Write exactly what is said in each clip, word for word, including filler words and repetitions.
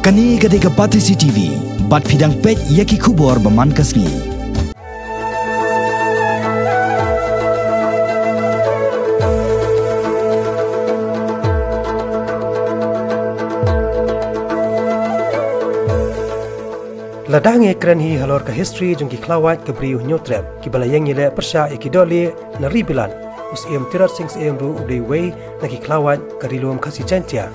Kane ka dei ka Batesi T V, bad phi dang peit ïa ki khubor ba man ka sngi. Lada ngi kren hi halor ka history jong ki khlawait ka Bri u Hynñiewtrep, kiba la ïeng ïaleh pyrshah ïa ki dohlieh na ri Bilat, u Syiem Tirot Sing Syiem ruh u dei uwei na ki khlawait ka Ri Lum Khasi Jaiñtia,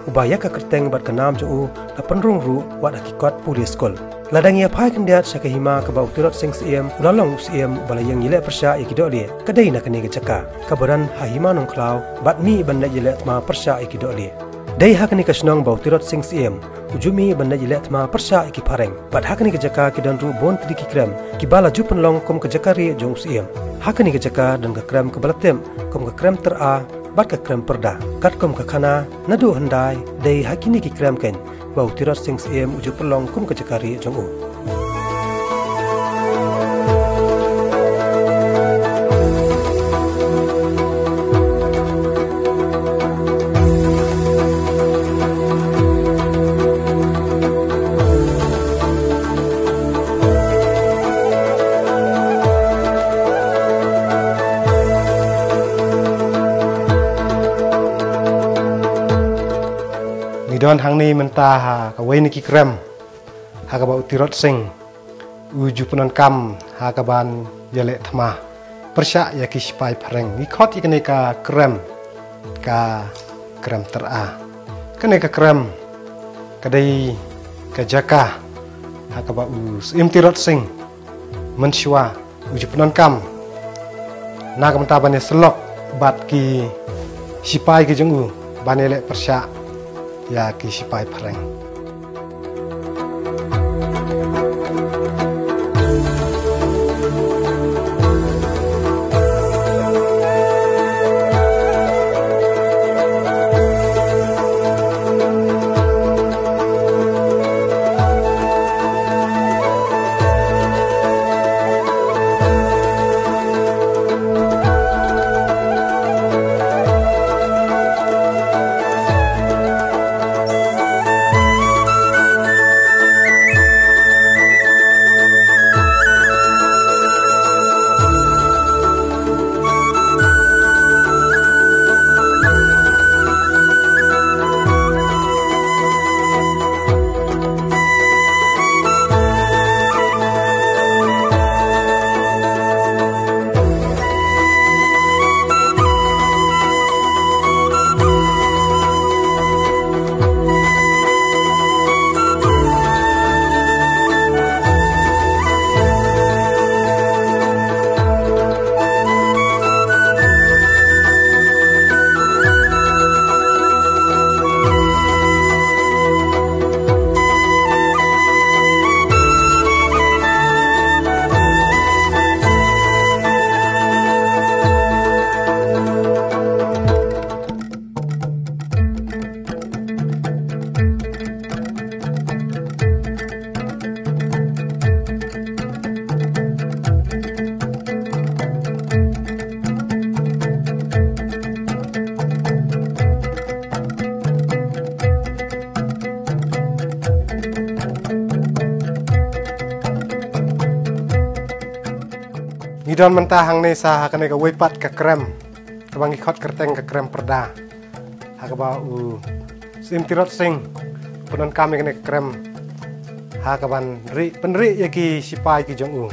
uba ïa ka kyrteng bad ka nam jong u la pynrung ruh wat ha ki kot pule skul. Lada ngi ïa phai khyndiat sha ka hima kaba u Tirot Sing Syiem u la long u syiem uba la ïeng ïaleh pyrshah ïa ki dohlieh, ka dei na kane ka jaka kaba don ha Hima Nongkhlaw, bad mih ban leit ïaleh thma pyrshah ïa ki dohlieh. Dei ha kane ka shnong ba u Tirot Sing Syiem u ju mih ban leit ïaleh thma pyrshah ïa ki phareng. Bad ha kane ka jaka ki don ruh bun tylli ki krem kiba la ju pynlong kum ka jaka rieh jong u syiem. Ha kane ka jaka don ka krem kaba la tip kum ka krem tyra bad ka krem pyrda. Katkum ka khana, naduh hyndai dei ha kine ki krem keiñ ba u Tirot Sing Syiem u ju pynlong kum ka jaka rieh jong u. Ngi don hangne mynta ha kawei na ki krem ha kaba u Tirot Sing u ju pyndonkam ha kaban ïaleh thma pyrshah ïa ki shipai phareng. Ngi khot ïa kane ka krem ka krem tyra. Kane ka krem ka dei ka jaka ha kaba u Syiem Tirot Sing mynshuwa u ju pyndonkam na ka bynta ban ïasyllok bad ki shipai ki jong u ban ïaleh pyrshah ïa ki shipai phareng. Ngi don mynta hangne sa ha kane kawei pat ka krem kaba ngi khot kyrteng ka krem pyrda. Ha kaba u Syiem Tirot Sing u pyndonkam ïa kane ka krem ha kaban rieh, pynrieh ïa ki shipai ki jong u.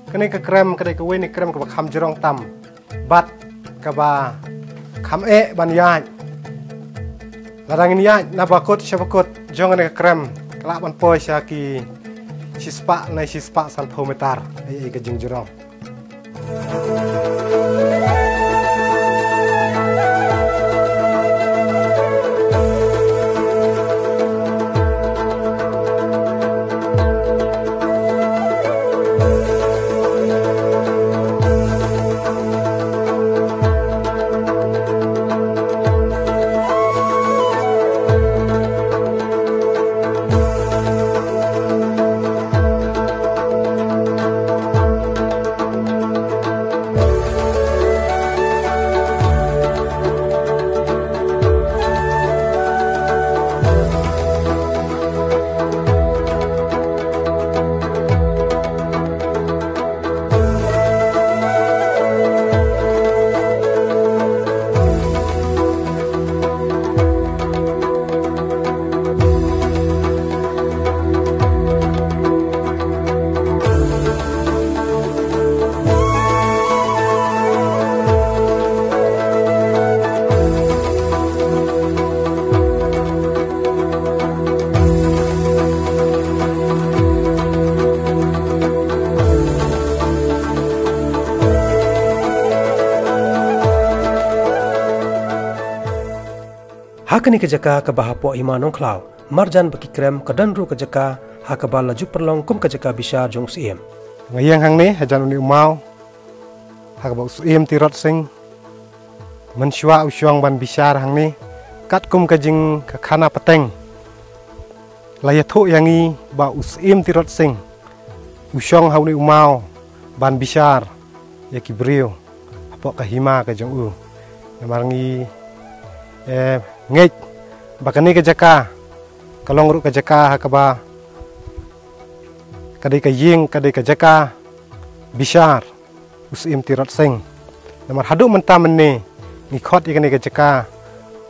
Kane ka krem ka dei kawei na ki krem kaba kham jrong tam bad kaba kham eh ban ïaid. Lada ngin ïaid na ba kut sha ba kut jong kane ka krem ka lah ban poi sha ki shispah ne shispah sanphew meter. Ei, ei ka jingjrong. Kane ka jaka kaba hapoh Hima Nongkhlaw, marjan bad ki krem ka don ruh ka jaka ha kaba la ju pynlong kum ka jaka bishar jong u Syiem. Nga ïeng hangne hajan une u maw ha kaba u Syiem Tirot Sing mynshuwa u shong ban bishar hangne, katkum ka jing ka khana pateng. La ïathuh ïa ngi ba u Syiem Tirot Sing u shong ha une u maw ban bishar ïa ki briew hapoh ka hima ka jong u. Namar ngi, eh, ngeit ba kane ka jaka ka long ruh ka jaka ha kaba ka dei ka ïing, ka dei ka jaka bishar u Syiem Tirot Sing. Namar haduh mynta mynne ngi khot ïa kane ka jaka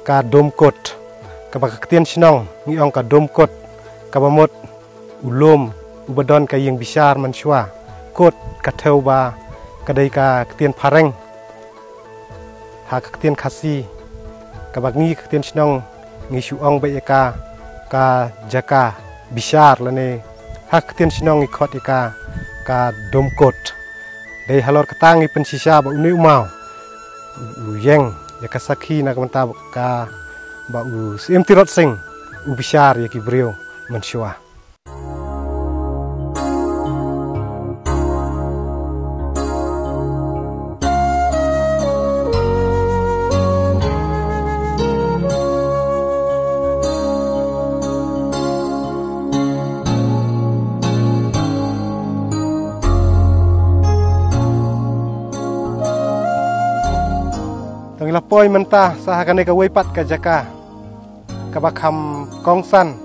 ka Dum Kut, kaba ka ktien shnong ngi ong ka Dum Kut, kaba mut u lum uba don ka ïing bishar mynshuwa. Kut ka thew ba ka dei ka ktien phareng ha ka ktien Khasi, kaba ngi ka ktien shnong ngi shu ong beit ïa ka ka jaka bishar, lane ha ka ktien shnong ngi khot ïa ka ka Dum Kut. Dei halor kata ngi pynshisha ba une u maw u ïeng ïa ka sakhi na ka bynta ka ba u Syiem Tirot Sing u bishar ïa ki briew mynshuwa. Tang la poi mynta sa ha kane kawei pat ka jaka kaba kham kongsan,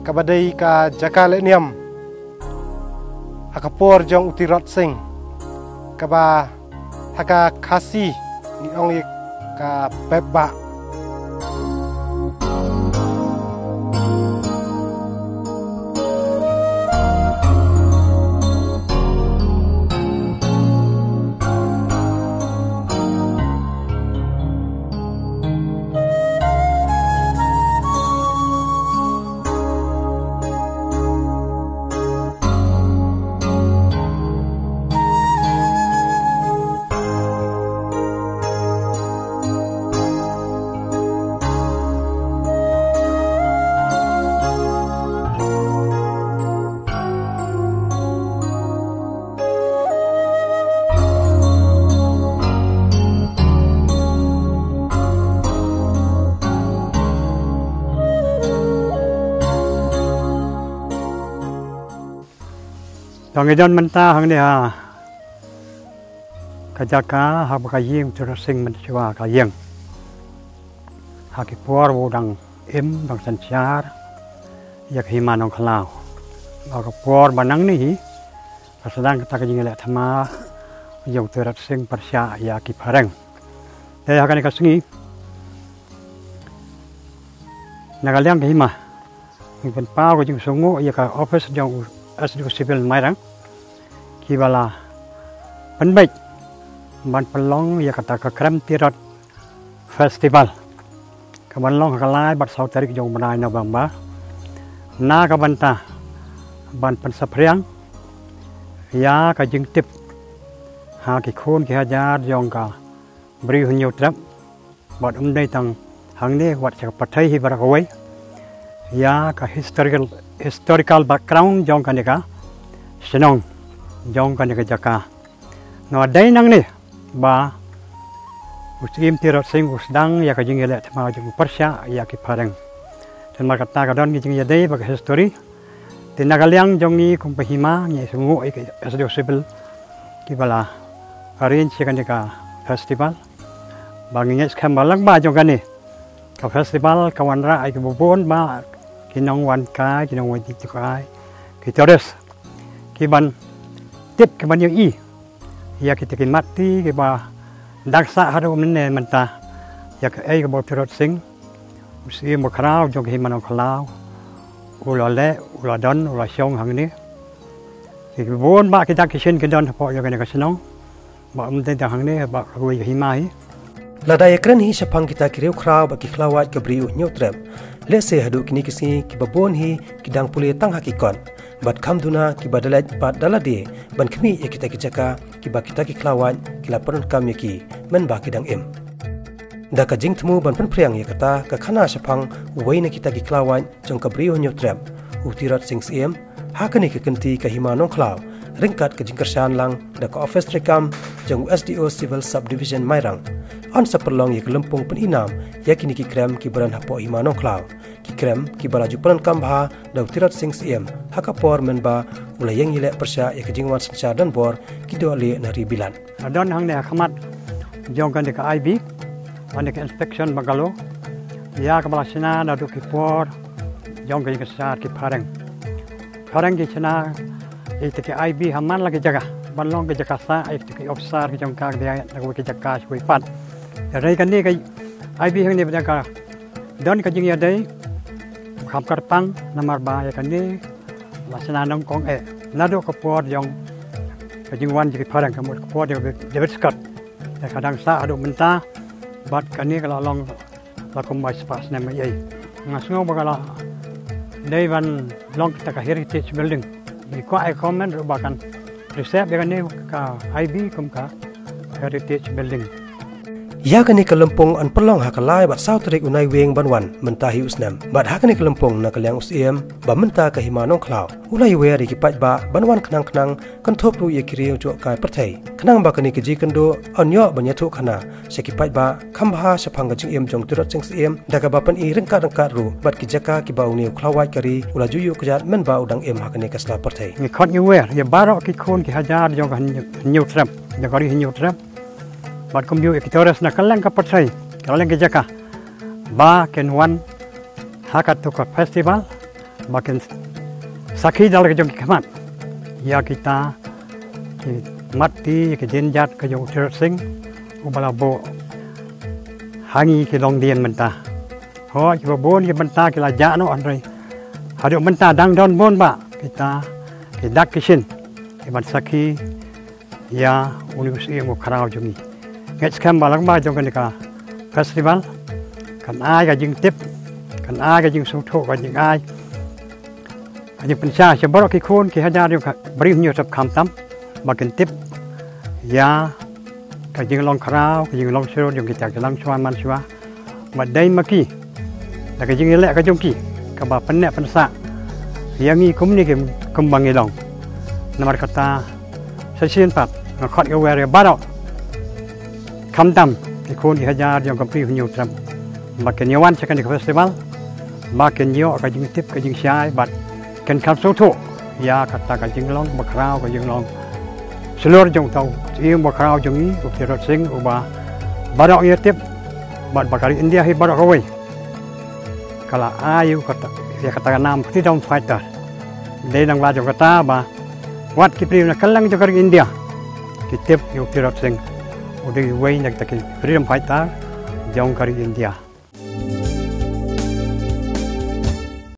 kaba dei ka jaka leh niam ha ka por jong u Tirot Sing, kaba ha ka Khasi ngi ong ïa ka Pep Bah. Tang i don mynta hangne ha ka jaka ha ba ka ïing Tirot Sing mynshuwa ka ïeng ha ki por ba u dang im dang synshar ïa ka Hima Nongkhlaw. Ba ka por ba nangne hi ka sdang kata ka jingïaleh thma ïa u Tirot Sing pyrshah ïa ki phareng. Te ha kane ka sngi na ka liang ka hima ngi pynpaw ka jingsngewnguh ïa ka office jong u S D O Civil Mairang, kiba la pynbeit ban pynlong ïa kata ka Krem Tirot Festival, kaban long ha ka lai bad saw tarik jong u bnai November, na ka bynta ban pynsaphriang ïa ka jingtip ha ki khun ki hajar jong ka Bri u Hynñiewtrep, bad ym dei tang hangne, wat sha ka pyrthei hi baroh kawei, ïa ka historical, historical background jong kane ka shnong, jong kane ka jaka. Naba dei nangne ba u Syiem Tirot Sing u sdang ïa ka jingïaleh thma jong u pyrshah ïa ki phareng. Te namar kata ka don ki jingïadei bad ka history. Te na ka liang jong ngi kum ka hima ngi sngewnguh ïa ka S D O Civil kiba la arrange ïa kane ka festival. Ba ngi ngeit skhem ba lyngba jong kane ka festival ka wanrah ïa kiba bun ba ki nongwan kai, ki nongwan jngai, ki tourist, kiban tip, kiban ïohi ïa kita ki mat ti kiba dang sah haduh mynne mynta ïa kaei kaba u Tirot Sing, u Syiem bakhraw jong ka Hima Nongkhlaw, u la leh, u la don, u la shong hangne. Ki bun bah ki dak ki shin ki don hapoh ïa kane ka shnong. Bah ym dei tang hangne, bah kawei ka hima hi. Lada ïakren hi shaphang kita ki riewkhraw bad ki khlawait ka Bri u Hynñiewtrep, lehse haduh kine ki sngi kiba bun hi ki dang pule tang ha ki kot. Bad kham duna kiba da leit pat da lade ban khmih ïa kita ki jaka kiba kita ki khlawait ki la pyndonkam ïa ki mynba ki dang im. Da ka jingthmu ban pynphriang ïa kata ka khana shaphang uwei na kita ki khlawait jong ka Bri u Hynñiewtrep, u Tirot Sing Syiem, ha kane ka kynti ka Hima Nongkhlaw, ryngkat ka jingkyrshan lang da ka ophis treikam jong u S D O Civil Subdivision Mairang, yn sa pynlong ïa ka lympung pyninam ïa kine ki krem kiba don hapoh Hima Nongkhlaw. Ki krem kiba la ju pyndonkam bha da u Tirot Sing Syiem ha ka por mynba u la ïeng ïaleh pyrshah ïa ka jingwan synshar donbor ki dohlieh na ri Bilat. La don hangne ha khmat jong kane ka I B, kane ka inspection bungalow, ïa kaba la shna naduh ki por jong ka jingkyrshan ki phareng. Phareng ki shna ïa kita ki I B ha man la ki jaka ban long ki jaka sah ïa kita ki officer ki jong ka, ka dei na kawei ka jaka sha kawei pat. Hynrei kane ka I B hangne ba don ka jingïadei kham kyrpang namar ba ïa kane la shna nyngkong eh naduh ka por jong ka jingwan jong ki phareng, ka mut ka por jong David Scott. Ïa ka dang sah haduh mynta bad kane ka la long la kumba spah snem ïa. Nga sngew ba ka la dei ban long kita ka heritage building. Ngi kwah ïa ka government ruh ba kan preserve ïa kane ka I B kum ka heritage building. Ïa kane ka lympung yn pynlong ha ka lai bad saw tarik u Naiwieng ban wan mynta hi u snem. Bad ha kane ka lympung na ka liang u Syiem ba mynta ka Hima Nongkhlaw, u la ïawer ïa ki paidbah ban wan khnang khnang kynthup ruh ïa ki riew jong ka pyrthei. Khnang ba kane ka jingkynduh yn ïoh ban ïathuh khana sha ki paidbah kham bha shaphang ka jingim jong u Tirot Sing Syiem da kaba pyni ryngkat ryngkat ruh bad ki jaka kiba une u khlawait ka ri u la ju ïuh kjat mynba u dang im ha kane ka sla pyrthei. Ngi khot ngi wer ïa baroh ki khun ki hajar jong ka Hynñiew-, Hynñiewtrep, jong ka ri Hynñiewtrep, bad kumjuh ïa ki tourist na kylleng ka pyrthei, kylleng ki jaka, ba kin wan ha kato ka festival ba kin sakhi da la ki jong ki khmat ïa kita ki mat ti, ïa ki jingjat ka jong u Tirot Sing uba la buh ha ngi ki longdien mynta. Hooid, kiba bun ki bynta ki la jah noh, hynrei haduh mynta dang don bun bah kita ki dak ki shin kiban sakhi ïa une u Syiem u Khraw jong ngi. Ngeit skhem ba lyngba jong kane ka festival kan ai ka jingtip, kan ai ka jingsngewthuh, ka jingai, ka jingpynshai sha baroh ki khun ki hajar jong ka Bri u Hynñiewtrep khamtam ba kin tip ïa ka jinglong khraw, ka jinglong shlur jong kita ki langshuwa manshuwa. Bad dei ma ki, da ka jingïaleh ka jong ki, kaba pynneh pynsah ïa ngi kumne ki, kumba ngi long. Namar kata, sa shisien pat nga khot nga wer ïa baroh, khamtam ki khun ki hajar jong ka Bri u Hynñiewtrep, ba kin ïa wan sha kane ka festival, ba kin ïoh ka jingtip ka jingshai bad kin kham sngewthuh ïa kata ka jinglong bakhraw, ka jinglong shlur jong uta u Syiem bakhraw jong ngi, u Tirot Sing, uba baroh ngi ïa tip bad ba ka ri India hi baroh kawei ka la ai ïa u kata, ïa kata ka nam freedom fighter. Dei nang ba jong kata ba wat ki briew na kylleng jong ka ri India ki tip ïa u Tirot Sing, u dei uwei na kita ki freedom fighter jong ka ri India.